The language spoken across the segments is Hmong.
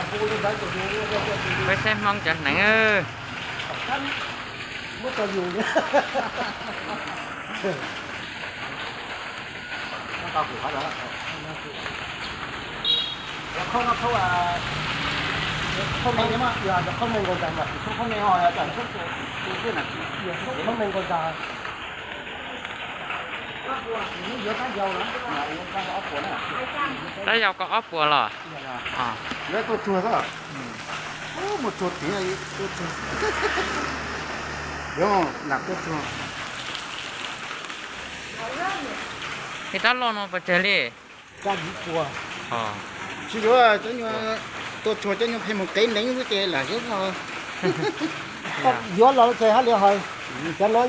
Peb saib Hmoob cov hneev. Tab yau ko ob puas los? Yuav tuaj tsuag xwb. Mus tsuag tiag, tuaj tsuag. Yuav lam tuaj tsuag. Ib rab loj no puas tsawg li? Rab viv puas. Tsis yuav, cov nyuag tuaj tsuag cov nyuag pheej mus qev neev xwb ces lam yuav los. Yuav los ces hab li hais, cov no,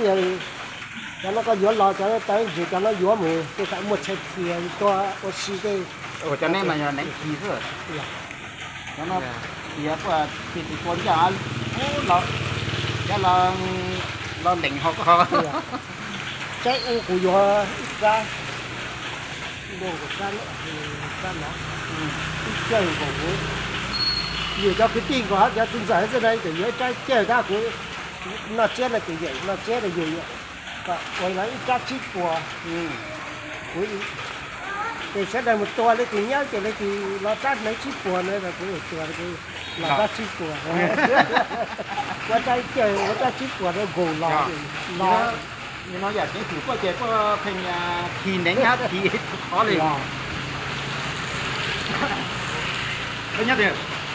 cov no koj yuav los cov tawv ntsis cov no yuav mus tej thaum muaj tshais thias tuaj ua si tej. Cov no mas yog neev khi xwb. Cov no thias kuj tsis tsis tua ncaj, cov los nteem ho ko. Tsaib ub kuv yuav ib rab, rab no, ib cawg nkaus kuv, yus cov kwv tij nkaus hab cov txiv ntxawm xwb na ces yuav ib rab cawg tab kuv noj tsiab no ces yawm noj tsiab rau yus, kom ua los ib rab tsib puas. Kuv ces sawv daws mus tua leej twg nyob ces leej twg los rab hneev tsib puas na kuv tuaj los rab tsib puas, ua rab cawg ua rab tsib puas rau nkaus los. Los no yam ceev xwm kuj ces kuj pheej khi neev hab khi qhov li. Nyob